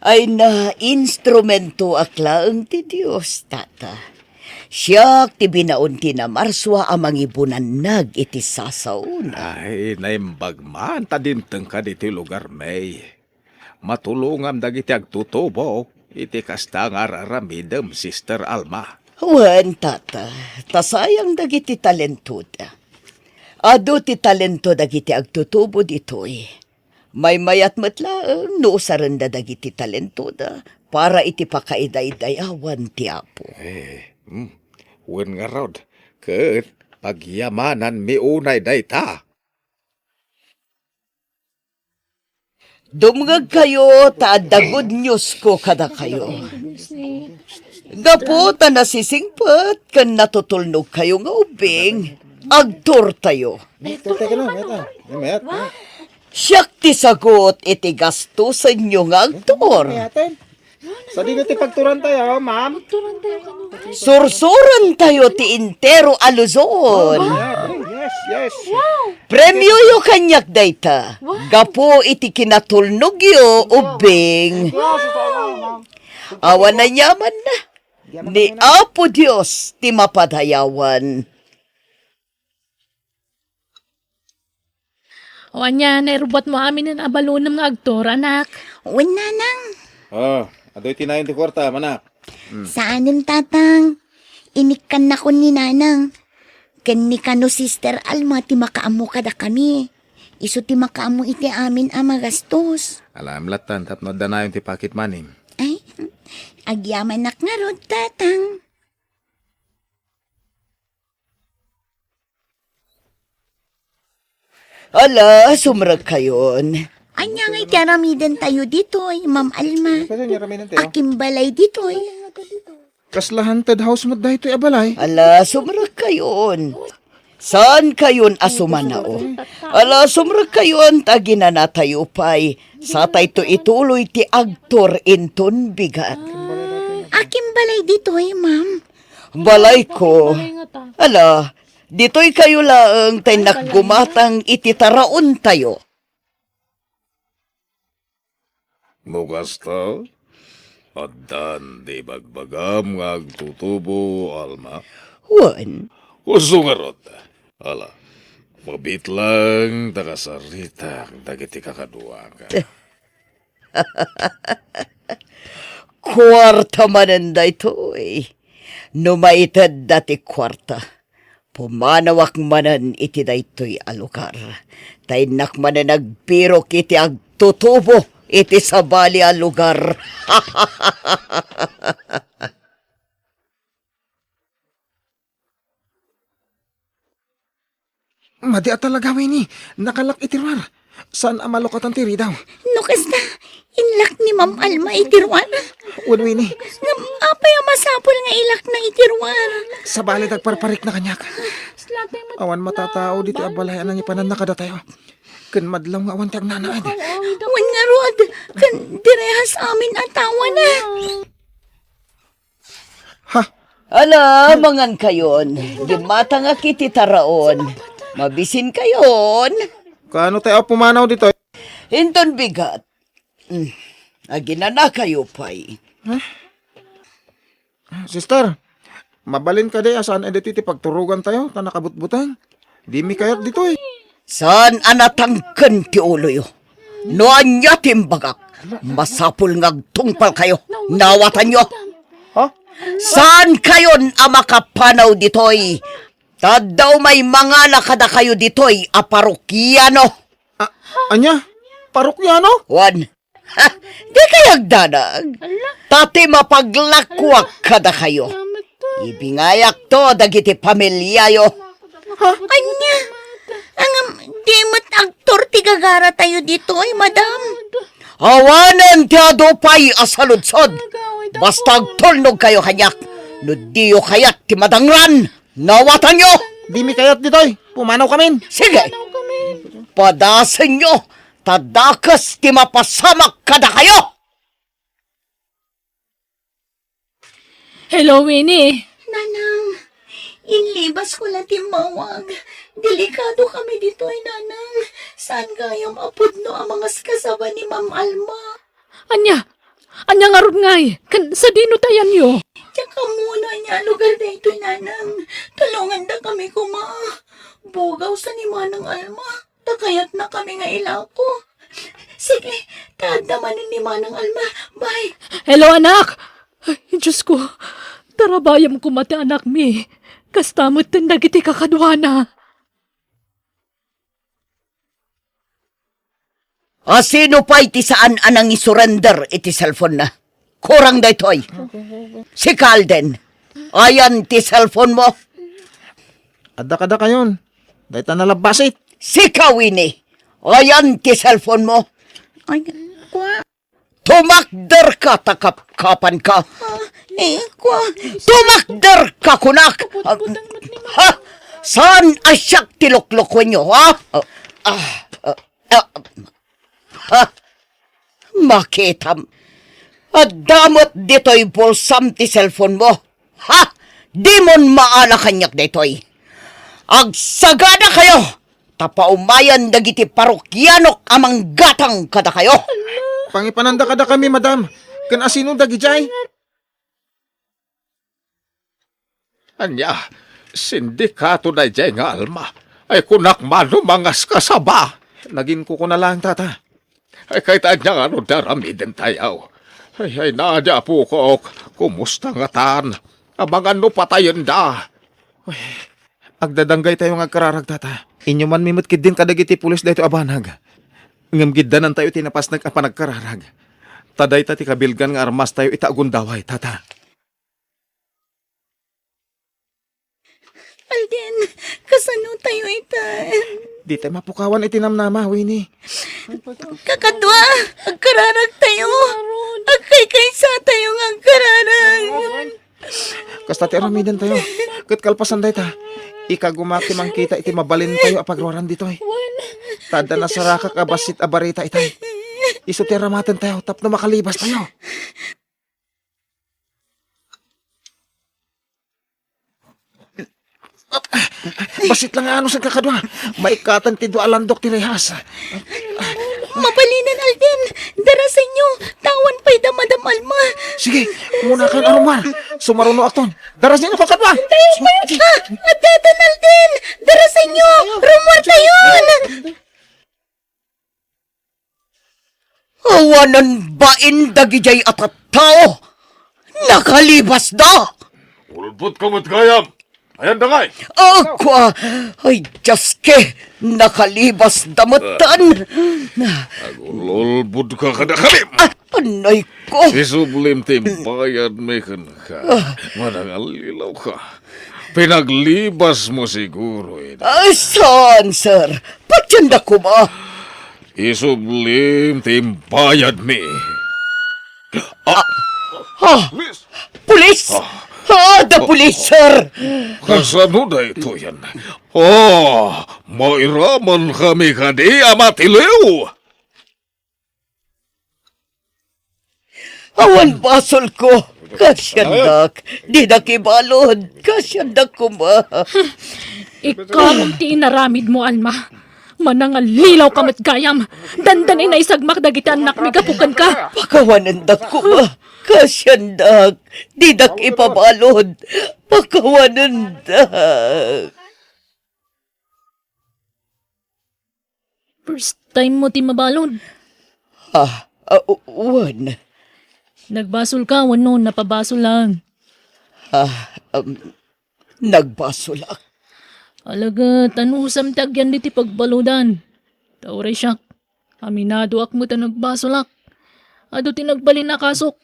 Ay, na instrumentoak laeng ti Dios, Tata. Siak ti binaon ti namarsua a mangibunannag iti sasaona. Ay, naimbag man ta dimtengka ditoy lugar, May. Matulongam dagiti agtutubo iti kasta nga ar-aramidem, Sister Alma. Wen, Tata, ta sayang dagiti talentoda. Adu ti talento dagiti agtutubo ditoy. Maymayat met laeng no usarenda dagiti talentoda para iti pakaidaydayawan ti Apo. Eh, hmm. Wen ngarud, ket pagyamananmi unay dayta. Dumngegkayo ta adda good news ko kadakayo. Gapu ta nasisingpet ken natutulnogkayo nga ubbing, agtortayo. Mayat, mayat, mayat. Siak ti sagut iti gastusenyo nga agtor. Mayat, eh. Sadino ti pagturantayo, ma'am? Pagturantayo kano. Sursurantayo ti entero a Luzon. Yes, yes. Premioyo kaniak dayta. Gapu iti kinatulnogyo, ubbing. Awan aniamanna. Ni Apo Dios ti mapadayawan. O ania, nairubbuatmo aminen a balonem nga agtor, anak? Wen, nanang. Ah, adu iti nayon ti kuarta, manak. Hmm. Saanen, tatang. Inikkannakon ni nanang. Ken ni kano Sister Alma ti makaammo kadakami. Isu ti makaammo iti amin a magastos. Alaem lattan tapno adda nayon ti pocket money. Ay, agyamanak ngarud, tatang. Ala, sumrekkayon. Ania ngay ti aramidentayo ditoy, Ma'am Alma? Kasano nga aramidentayo? Akin balay ditoy. Kasla haunted house met daytoy a balay? Ala, sumrekkayon. Saankayon a sumanao. Ala, sumrekkayon ta aginanatayo pay. Satayto ituloy ti agtor inton bigat. Akin balay ditoy, ma'am? Balayko. Ala, ditoykayo laeng ta innak gumatang iti taraontayo. No kasta, addan ti ibagbagam nga agtutubo, Alma? Wen. Isu ngarud, ala, mabitlang ta kasaritak dagiti kakaduak. Kuarta manen daytoy. No maitedda ti kuarta, pumanawak manen iti daytoy a lugar. Ta innak manen agbirok iti agtutubo iti sabali a lugar. Madi a talaga, Winnie. Nakalak iti ruar. Saan a malukatan ti ridaw. No kasta, inlak ni Ma'am Alma iti ruar. Wen, Winnie. Ngem apay a masapul nga ilakna iti ruar? Sabali, agparparikna kaniak. Awan matatao ditoy a balay a nangipananna kadatayo. Ken madlaw nga awan ti agnanaed. Wen ngarud, ken direhas amin a tawana. Ha? Ala, mangankayon. Gimmatangak iti taraon. Mabisinkayon. Kaano tayo pumanaw ditoy? Inton bigat. Mm. Aginanakayo pay. Ha? Sister, mabalin kadi a saan ditoy ti pagturogantayo ta nakabutbuteng? Dimi kayat ditoy. Saan a natangken ti uloyo. No ania ti imbagak, masapul nga agtungpalkayo. Nawatanyo. Ha? Saankayon a makapanaw ditoy. Ta adda umay mangala kadakayo ditoy a parokiano. A-, ania? Parokiano? Wen. Ha, dikay agdanag. Ala. Ta ti mapaglakuak kadakayo. Namet to. Ibingayakto dagiti pamiliayo. Ha? Ania? Ngem, di met agtor ti gagaratayo ditoy, madam. Awanen ti adu pay a saludsod. Basta agtulnogkayo kaniak. No diyo kayat ti madangran. Nawatanyo! Dimi kayat ditoy. Pumanaw kamin. Sige. Padasenyo, ta dakes ti mapasamak kadakayo. Hello, Winnie. Nanang, inlibas ko la ti immawag. Delikado kami ditoy, Nanang. Saan gayam a pudno a mangaskasaba ni Ma'am Alma? Ania? Ania ngarud ngay? Ken sadino ti ayanyo? Diak ammo no ania a lugar daytoy, Nanang. Tulongandakami koma. Bugaw sa ni Manang Alma. Ta kayatnakami nga ilako. Sige, ta adda manen ni Manang Alma. Bye. Hello, anak! Ay, Diyos ko, tarabayam koma ti anakmi. Kasta metten dagiti kakaduana. A, sino pay ti saan a nangisurrender iti cellphone-na? Kurang daytoy. Sika, Alden. Ayan ti cellphone mo? Adda kadakayon. Dayta nalabbasit. Sika, Winnie. Ayan ti cellphone mo? Ay, kua. Tumakderka ta kapkapanka. Ah, eh, kua. Tumakderka, kunak. Ah, ha? Saan a siak ti luklukuenyo, ha? Ah, ah, ah, ah. Ha? Makitam. Adda met ditoy bulsam ti cellphone mo. Ha? Dimon maala kaniak daytoy. Agsagadakayo, ta paumayan dagiti parokianok a manggatang kadakayo. Pangipananda kadakami, madam. Ken asino dagidiay? Ania, sindikato daydiay nga Alma. Ay, kunak mano mangaskasaba. Naginkukuna laeng, tata. Ay, kayta ania ngarud ti aramidentayo? Ay, ay, Nadia, apokok, kumusta ngatan? Amangan no patayenda. Ay, agdadanggaytayo nga agkararag, tata. Inyumanmi met ketdin kadagiti pulis daytoy a banag. Ngem giddanantayo ti napasnek a panagkararag. Ta dayta ti kabilgan nga armastayo ita agundaway, tata. Alden, kasano tayo ita? Di tayo mapukawan iti namnama, Winnie. Kakadua, agkararag tayo. Agkaykaysa tayo nga agkararag. Kasta ti aramidentayo. Ket kalpasan dayta, ikagumak ti mangkita iti mabalintayo a pagruaran ditoy. Ta adda nasarakak a bassit a barita itay. Isu ti aramatentayo tapno makalibastayo. Bassit la nga anusen, kakadua. Maikatan ti dua a landok ti rehas. Mabalinen, Alden. Darasenyo. Ta awan pay da Madam Alma. Sige, umuna kayon a rummuar. Sumarunoakton. Darasenyo, kakadua. Ah, adda, Alden. Darasenyo. Rummuartayon. Awanen bain dagidiay a tattao. Nakalibasda. Ulbodka met gayam. Ayan da ngay. Akua, ay, Dios ke, nakalibasda metten. Agul-ulbodka kadakami. Ah, anay ko. Isublim ti bayadmi kenka. Manangallilaw ka. Pinaglibasmo siguro, ida. Ah, saan, sir? Patienda koma. Isublim ti imbayadmi. Ah! Ah! Pulis! Pulis! Ah. Ah, the police, sir! Kasano daytoyen? Ah, mairaman kami kadi a matiliw! Awan basolko. Kasiandak. Dinak ibalud. Kasiandak koma. Ikaw ti inaramidmo, Alma. Manangallilaw ka met gayam. Dandani naisagmak dagiti annakmi gapu kenka. Pakawanendak koma. Kasiandak. Dinak ipabalud. Pakawanendak. First time mo ti mabalud? Ah, ah, u-, wen. Nagbasol ka wenno napabasol lang? Ah, um, nagbasolak. Alagad, anusam ti agyan diti pagbaludan? Ta uray siak, aminadoak met a nagbasolak. Adu ti nagbalin a kasok.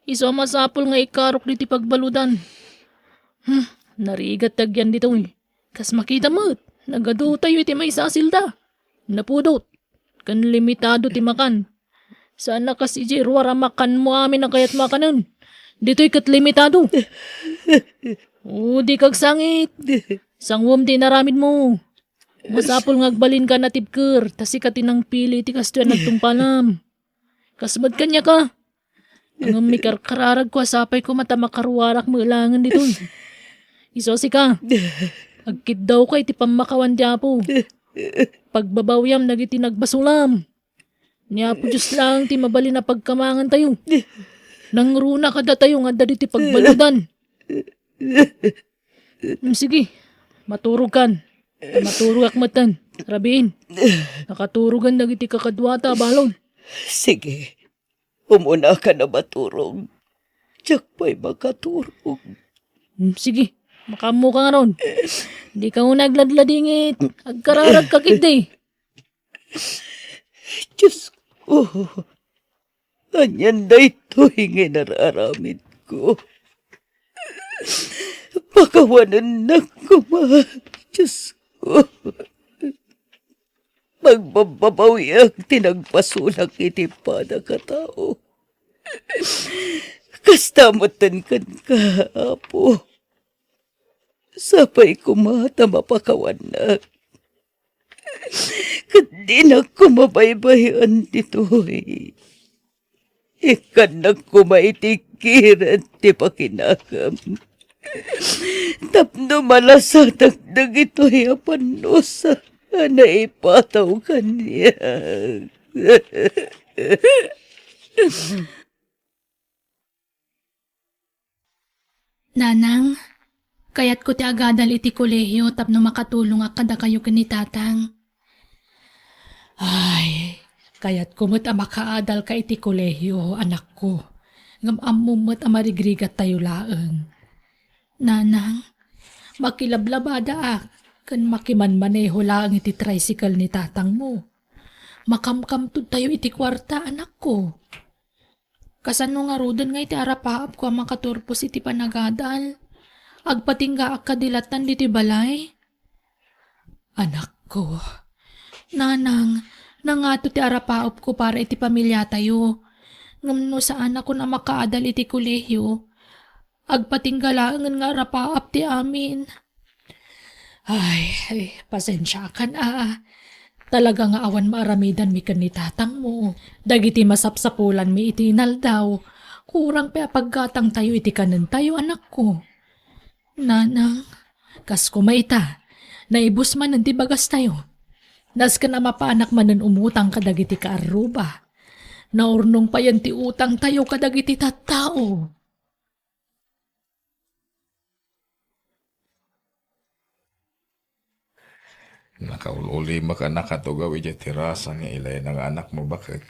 Isu a masapul nga ikarok diti pagbaludan. Hmm, narigat ti agyan ditoy. Kas makita met, nagadutayo iti maysa a selda. Napudot, ken limitado ti makan. Saan a kas idiay ruar a makanmo amin a kayatmo a kanen. Ditoy ket limitado. O, dika agsangit. Sanguem ti inaramidmo. Masapul nga agbalinka a natibker, ta sika ti nangpili iti kastoy a nagtungpalam. Kas met kaniaka. Ngem mikarkararagko a sapay koma ta makaruarak met laengen ditoy. Isu a sika, agkiddawka iti pammakawan ti Apo. Pagbabawiam dagiti nagbasolam. Ni Apo Dios laeng ti mabalin a pagkamangan tayo. Nangruna kadatayo nga adda ditoy pagbaludan. Mm, sige, maturogkan. Maturogak metten. Rabiin, nakaturogen dagiti kakaduata a balon. Sige, umunakan a maturog. Diak pay makaturog. Mm, sige, makaammoka ngarud. Dika unay agladladingit. Agkararagka ketdi. Diosko, anian daytoy nga inar-aramidko? Pakawanennak koma, Diosko. Magbabbabawiak ti nagpasulak iti padak a tao. Kasta metten kenka, Apo. Sapay koma ta mapakawannak. Ket dinak koma baybay-an ditoy. Ikkannak koma iti kired ti pakinakam. Tapno malasatak dagitoy a pannusa a naipataw kaniak. Nanang, kayatko ti agadal iti kolehio tapno makatulongak kadakayo ken ni Tatang. Ay, kayatko met a makaadalka iti kolehio, anakko. Ngem ammom met a marigrigattayo laeng. Nanang, makilablabadaak ken makimanmaneho laeng iti tricycle ni tatangmo. Makamkamtudtayo iti kuarta, anakko. Kasano ngaruden nga iti arapaapko a makaturpos iti panagadal? Agpatinggaak kadi lattan ditoy balay? Anakko, nanang, nangato ti arapaapko para iti pamiliatayo. Ngem no saanakon a makaadal iti kolehio, agpatingga laengen nga arapaap ti amin. Ay, ay, pasensiakan a. Talaga nga awan maaramidanmi ken ni tatangmo. Dagiti masapsapulanmi iti inaldaw, kurang pay a paggatangtayo iti kanentayo, anakko. Nanang, kas koma ita, naibus manen ti bagastayo. Nasken a mapanak manen umutang kadagiti kaarruba. Naurnong payen ti utangtayo kadagiti tattao. Nakaul-ulimek a nakatugaw idiay terasa ni Elena nga anakmo, baket.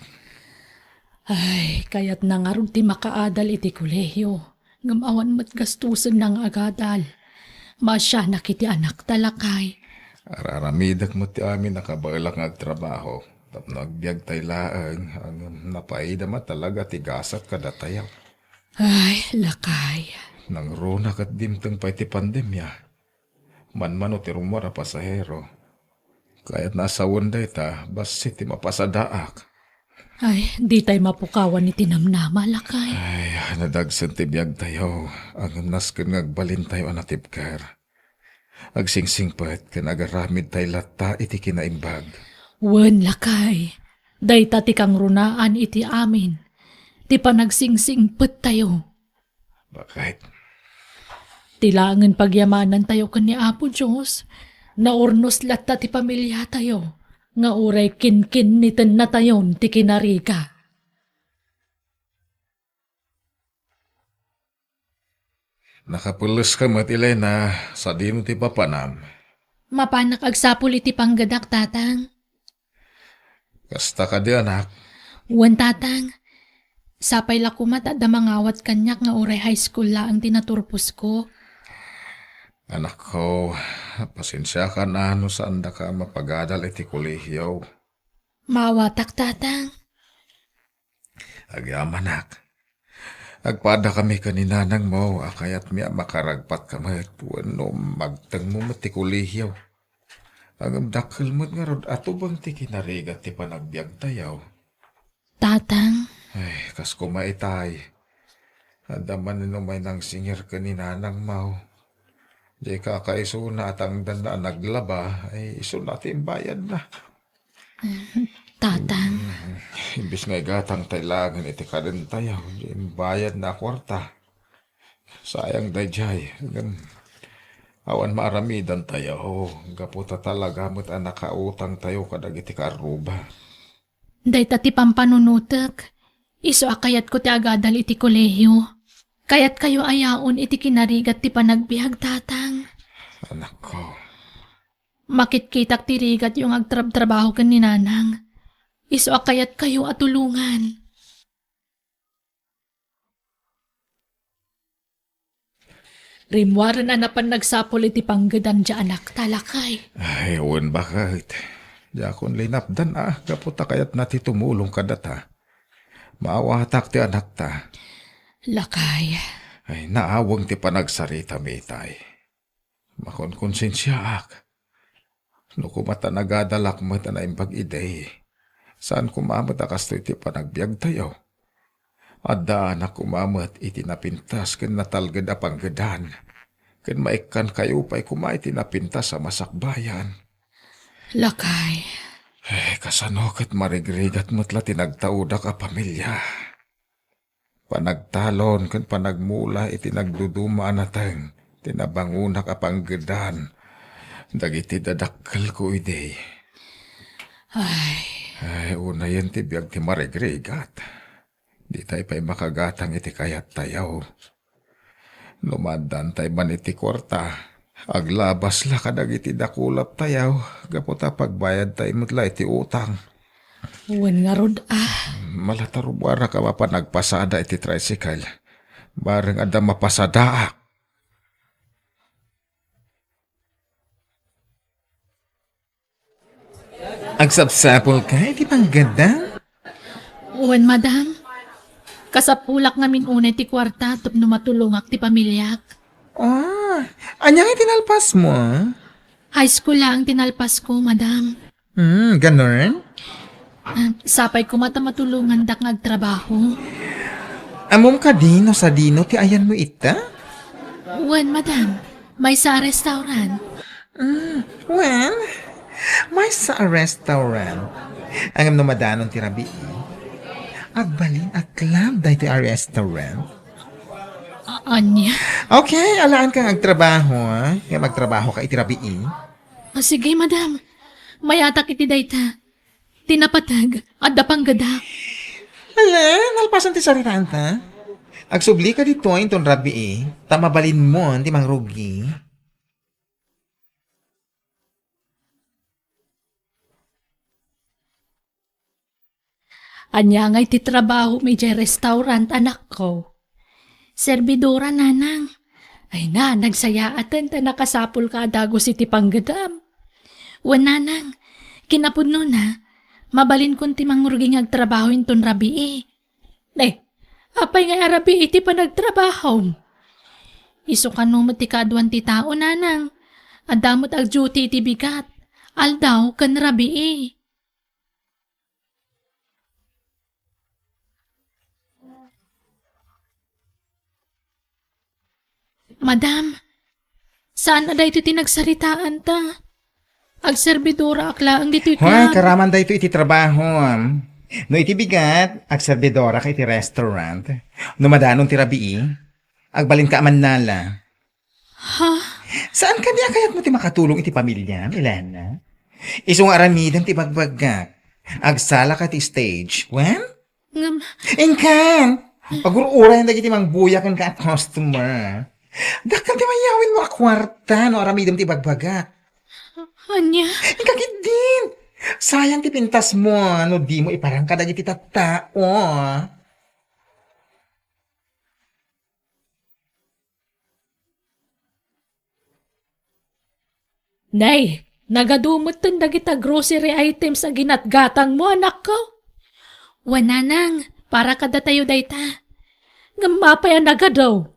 Ay, kayatna ngarud ti makaadal iti kolehio, ngem awan met gastusenna nga agadal. Maasianak iti anakta, lakay. Ar-aramidek met ti amin a kabaelak nga agtrabaho, tapno agbiagtay laeng, ngem napaida met talaga ti gasat kadatayo. Ay, lakay. Nangruna ket dimteng pay ti pandemia. Manmano ti rummuar a pasahero. Kayatna a sawen dayta, bassit ti mapasadaak. Ay, ditay mapukawan iti namnama, lakay. Ay, nadagsen ti biagtayo. Ngem nasken nga agbalintayo a natibker. Agsingsingpet ken agaramidtay latta iti kinaimbag. Wen, lakay. Dayta ti kangrunaan iti amin. Ti panagsingsingsingpettayo. Baket. Ti laengen pagyamanantayo ken ni Apo Dios, naurnos latta ti pamiliatayo, nga uray kinkinnitennatayon ti kinarigat. Nakapelleska met, Elena, sadino ti papanam? Mapanak agsapul iti panggedak, Tatang. Kasta kadi, anak? Wen, Tatang. Sapay la koma ta adda mangawat kaniak nga uray high school laeng ti naturposko. Anakko, pasensiakan a no saandaka a mapagadal iti kolehio. Maawatak, Tatang. Agyamanak. Agpadakami ken ni nanangmo a kayatmi a makaragpatka met wenno magtengmo met ti kolehio. Ngem dakkel met ngarud a tubeng ti kinarigat ti panagbiagtayo. Tatang. Ay, kas koma itay. Adda manen umay nangsingir ken ni nanangmo. Di kakaisuna a tangdanna a naglaba, ay isuna ti imbayadna. Tatang. Imbes nga igatangtay laengen iti kadentayo, di imbayadna a kuarta. Sayang daydiay, ngem awan maaramidantayo, gapu ta talaga met a nakautangtayo kadagiti kaarruba. Dayta ti pampanunotek, isu a kayatko ti agadal iti kolehio. Kayatkayo a yaon iti kinarigat ti panagbiag, Tatang. Anakko. Makitkitak ti rigatyo nga agtrabtrabaho ken ni Nanang. Isu a kayatkayo a tulongan. Rimmuaren a napan nagsapul iti panggedan ti anakta, lakay. Ay, wen, baket. Diakon linapdan a gapu ta kayatna ti tumulong kadata. Maawatak ti anakta. Lakay. Ay, naaweng ti panagsaritam itay. Makonkonsensiaak. No koma ta nagadalak met a naimbag idi, saan koma met a kastoy ti panagbiagtayo. Addaanak koma met iti napintas ken natalged a panggedan, ken maikkankayo pay koma iti napintas a masakbayan. Lakay. Eh, kasano ket marigrigat met la ti nagtaudak a pamilia? Panagtalon ken panagmula iti nagduduma a nateng ti nabangonak a panggedan dagiti dadakkelko idi. Ay. Ay, unayen ti biag ti marigrigat. Ditay pay makagatang iti kayattayo. No maaddantay man iti kuarta, aglabas la kadagiti dakulaptayo gapu ta pagbayadtay met la iti utang. Wen ngarud a. Malatarubarak a mapan agpasada iti tricycle. Bareng adda mapasadaak. Agsapsapulka iti panggedan? Wen, madam. Kasapulak ngamin unay ti kuarta tapno matulongak ti pamiliak. Ah, ania nga tinalpasmo? High school laeng tinalpasko, madam. Hmm, ganun? Ah, sapay koma ta matulongandak nga agtrabaho. Ammom kadi no sadino ti ayanmo ita? Wen, madam. Maysa a restaurant. Mm, well, maysa a restaurant. Ngem no madanon ti rabii, agbalin a club daytoy a restaurant. A-, ania? Okay, alaanka nga agtrabaho, ha? Ngem agtrabahoka iti rabii. Ah, sige, madam. Mayatak iti dayta. Ti napateg, adda panggedak. Hala, nalpasan ti saritaanta. Agsublika ditoy inton rabii, ta mabalinmon ti mangrugi. Ania ngay ti trabahom idiay restaurant, anakko? Serbidora, nanang. Ay na, nagsayaaten ta nakasapulka a dagus iti panggedam. Wen, nanang, kinapudnona, mabalinkon ti mangrugi nga agtrabaho inton rabii. Ne, apay nga arabii ti panagtrabahom? Isu kano met ti kaaduan ti tao, nanang. Adda met agduty iti bigat, aldaw ken rabii. Madam, saan a daytoy ti nagsaritaanta? Agserbidoraak laeng ditoy Hoy, club. Karaman daytoy iti trabaho, am. No iti bigat, agserbidora ka iti restaurant. No madanon ti rabii, agbalinka a mannala. Ha? Saan kadi a kayatmo ti makatulong iti pamiliam, Elena? Isu nga aramidem ti ibagbagak. Agsala ka ti stage. Wen? Ngem Inkan! Pagur-urayan dagiti mangbuya kenka a customer. Dakkel ti mayawinmo a kuarta no aramidem ti ibagbagak. Ania? Inka ketdin! Sayang ti pintasmo no dimo iparang kadagiti tattao. Nay, nagadu metten dagita grocery items a ginatgatangmo, anakko? Wen, nanang, para kadatayo dayta. Ngem apay a nagadu?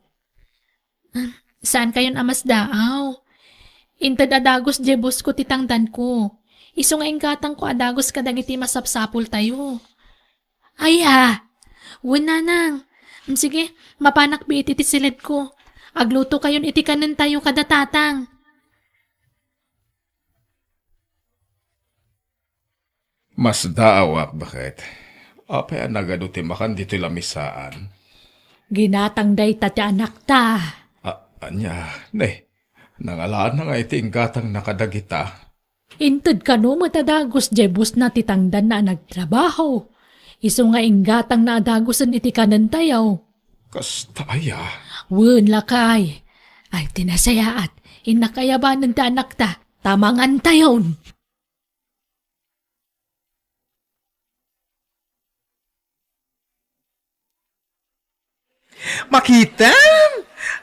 Ah, saankayon a masdaaw. Inted a dagus diay busko ti tangdanko. Isu nga inggatangko a dagus kadagiti masapsapultayo. Aya! Wen, nanang. Mm, sige, mapanak biit iti siledko. Aglutokayon iti kanentayo kada tatang. Masdaawak, baket. Apay a nagadu ti makan ditoy lamisaan? Ginatang dayta ti anakta. A-, ania, ne, nangalaanna nga iti inggatangna kadagita? Inted kano met a dagus diay busna ti tangdanna a nagtrabaho. Isu nga inggatangna a dagusen iti kanentayo. Kasta aya? Wen, lakay. Ay, ti nasayaat. Innak a ayabanen ti anakta. Ta mangantayon. Makitam!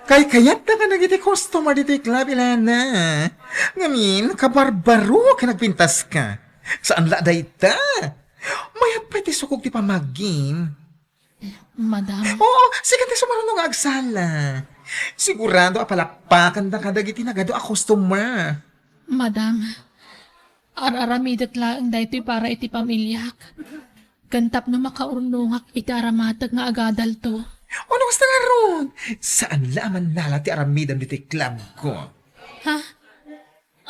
Kaykayatta kadagiti customer ditoy club, Elena. Ngamin, kabarbaro ken nagpintaska. Saan la dayta? Mayat pay ti sukog ti pamagim. Madam. Oo, sika ti sumaruno nga agsala. Sigurado a palakpakanda kadagiti nagadu a customer. Madam, ar-aramidek laeng daytoy para iti pamiliak. Ken tapno makaurnongak iti aramatek nga agadalto. Uno, kasta ngarud? Saan la a mannala ti aramidem ditoy club ko? Ha?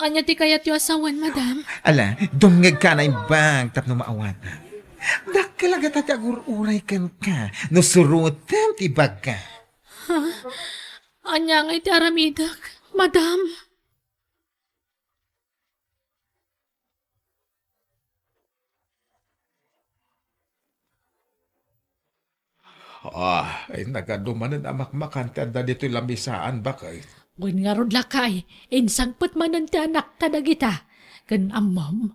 Ania ti kayatyo a sawen, madam? Ala, dumngegka a naimbag tapno maawatam. Dakkel a gata ti agur-uray kenka no surotem ti ibagka. Ha? Ania ngay ti aramidek, madam? Ah, ay, nagadu manen a makmakan ti adda ditoy lamisaan, baket. Wen ngarud, lakay, insangpet manen ti anak kadagita, ken ammom.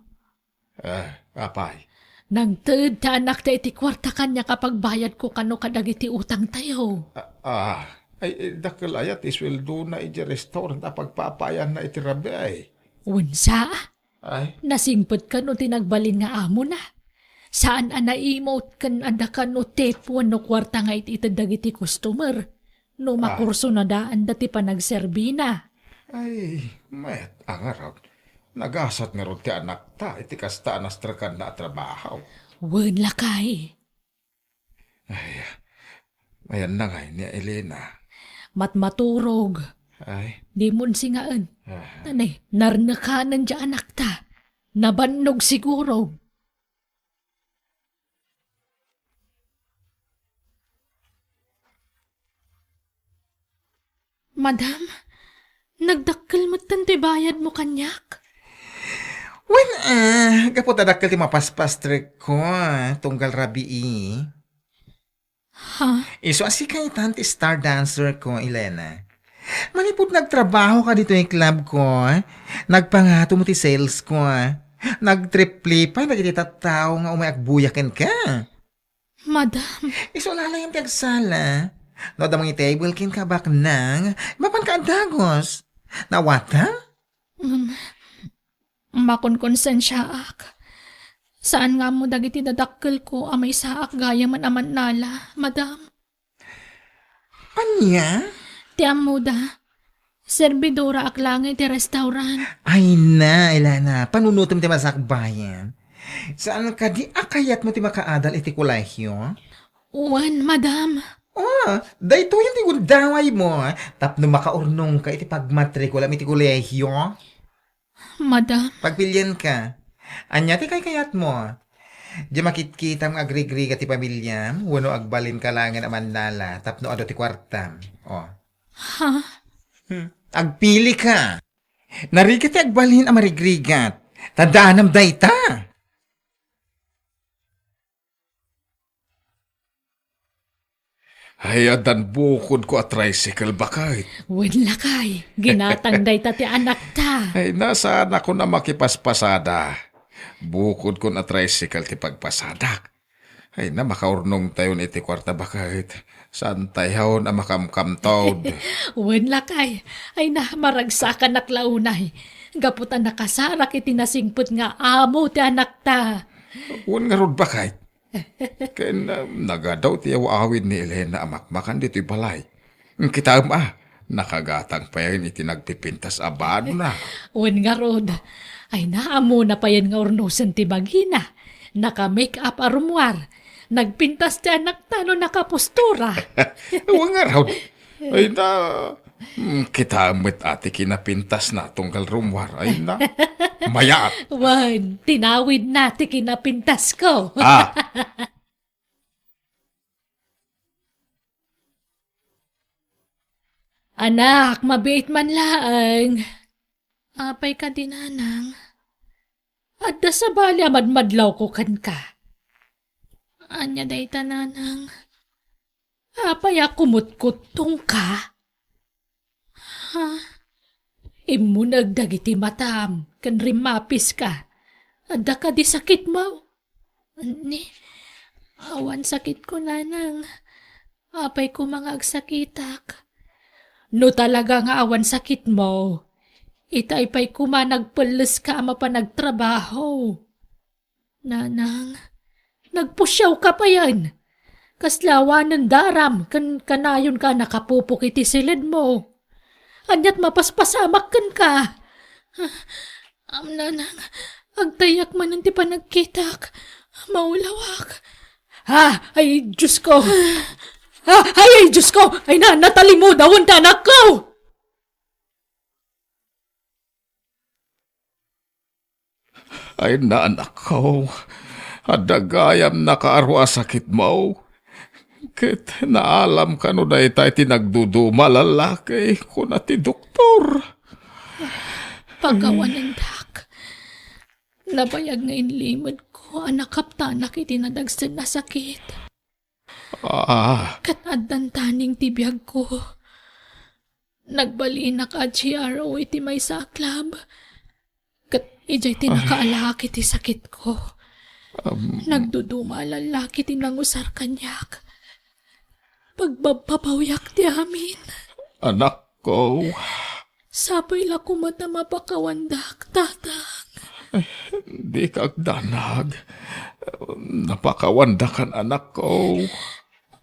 Ah, apay? Nangted ti anakta iti kuarta kaniak a pagbayadko kano kadagiti utangtayo. Ah, ah, ay, eh, dakkel aya ti sueldona idiay restaurant a pagpapaayanna iti rabii. Wen sa? Ay? Nasingpet kano ti nagbalin nga amona. Saan a naimut ken adda kano tip wenno kuarta nga it-ited dagiti customer no Ah. makursunadaanda ti panagserbina. Ay, met a ngarud. Nagasat ngarud ti anakta iti kasta a nastrekanna a trabaho. Wen, lakay. Ay, ayanna ngay ni Elena? Matmaturog. Ay. Dimon singaen. Ah. Nanay, narnekanen diay anakta. Nabannog siguro. Madam, nagdakkel metten ti bayadmo kaniak? Wen, ah, gapu ta dakkel ti mapaspastrekko, ah, tunggal rabii. Ha? Isu a sika itan ti star dancer ko, Elena. Manipud nagtrabaho ka ditoy club ko, nagpangato mo ti sales ko. Nagtriple pay dagiti tattao nga umay agbuya kenka. Madam. Isu laeng ti agsala. No adda mangitable kenka baknang, mapanka a dagus. Naawatan? Mm. Makonkonsensiaak. Saan nga ammo dagiti dadakkelko a maysaak gayamen a mannala, madam. Ania? Ti ammoda, serbidoraak laeng iti restaurant. Ay na, Elena, panunotem ti masakbayan. Saan kadi a kayatmo ti makaadal iti kolehio? Wen, madam. Oh, daytoyen ti gundawaymo tapno makaurnongka iti pagmatrikulam iti kolehio. Madam. Pagpilienka. Ania ti kaykayatmo? Diay makitkitam nga agrigrigat ti pamiliam wenno agbalinka laengen a mannala tapno adu ti kuartam? Oh. Ha? Hmm. Agpilika. Narigat ti agbalin a marigrigat. Tandaanem dayta. Ay, addan bukodko a tricycle, baket. Wen, lakay, ginatang dayta ti anakta. Ay, nasaanakon a makipaspasada. Bukodkon a tricycle ti pagpasadak. Ay na, makaurnongtayon iti kuarta, baket. Saantayon a makamkamtod. Wen, lakay. Ay na, maragsakanak la unay. Gapu ta nakasarak iti nasingpet nga amo ti anakta. Wen ngarud, baket. Ken, ah, nagadu ti aw-awid ni Elena a makmakan ditoy balay. Kitaem a, nakagatang payen iti nagpipintas a banona. Wen ngarud, ay na, ammona payen nga urnosen ti bagina. Naka-make up a rummuar. Nagpintas ti anakta no nakapostura. Wen ngarud, ay na, mm, kitaem met a ti kinapintasna tunggal rummuar. Ay na, mayat. Wen, tinawidna ti kinapintasko. Ah. Anak, mabiit man laeng. Apay kadi, nanang? Adda sabali a madmadlawko kenka. Ania dayta, nanang? Apay a kumutkuttongka? Ha? Immuneg dagiti matam ken rimmapiska. Adda kadi sakitmo? Ni, awan sakitko, nanang. Apay koma nga agsakitak? No talaga nga awan sakitmo, itay pay koma nagpelleska a mapan agtrabaho. Nanang, nagpusiawka payen. Kasla awanen daram ken kanayonka a nakapupok iti siledmo. Ania't mapaspasamak kenka? Ah, am, nanang, agtayak manen ti panagkitak. Maulawak. Ha? Ay, Diyos ko! Ha? Ay, ay, Diyos ko! Ay, na, natalimudawen ta, anakko! Ay, na, anakko, adda gayam nakaaro a sakitmo. Ket naalamka no dayta ti nagduduma a lallaki, kuna ti doktor. Pakawanendak. Nabayag nga inlimedko a nakaptanak iti nadagsen a sakit. Ah. Ket addan taning ti biagko. Nagbalinak a G R O iti maysa a club. Ket idiay ti nakaalaak iti sakitko. Am. Nagduduma a lallaki ti nangusar kaniak. Pagbabbabawiak ti amin. Anakko. Sapay la koma ta mapakawandak, tatang. Dika agdanag. Napakawandakan, anakko.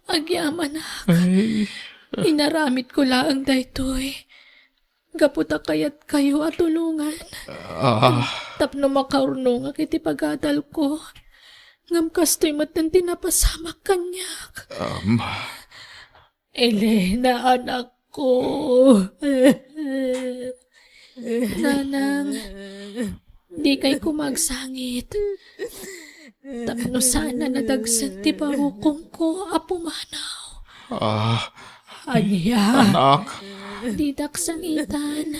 Agyamanak. Ay. Inaramidko laeng daytoy gapu ta kayatkayo a tulongan. Ah. Tapno makaurnongak iti pagadalko. Ngem kastoy metten ti napasamak kaniak. Um. Elena, anakko. Nanang, dikay koma agsangit. Tapno saan a nadagsen ti barukongko a pumanaw. Ah. Ania? Anak. Didak sangitan.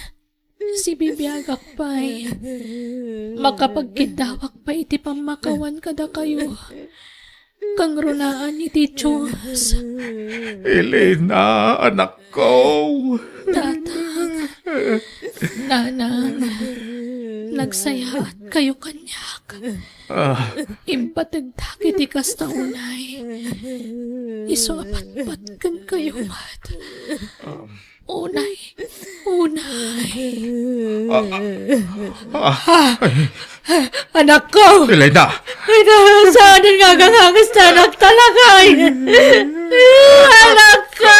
Sibibiagak pay. Makapagkiddawak pay iti pammakawan kadakayo. Kangrunaan iti Dios. Elena, anakko. Tatang, nanang, nagsayaat kayo kaniak. Ah. Impategdak iti kasta unay. Isu a patpatken kayo met. Um. Unay, unay. Ah, ah, ah. Anakko! Elena! Ay, na, saan nga agangangas na anak talaga, ay? Anakko!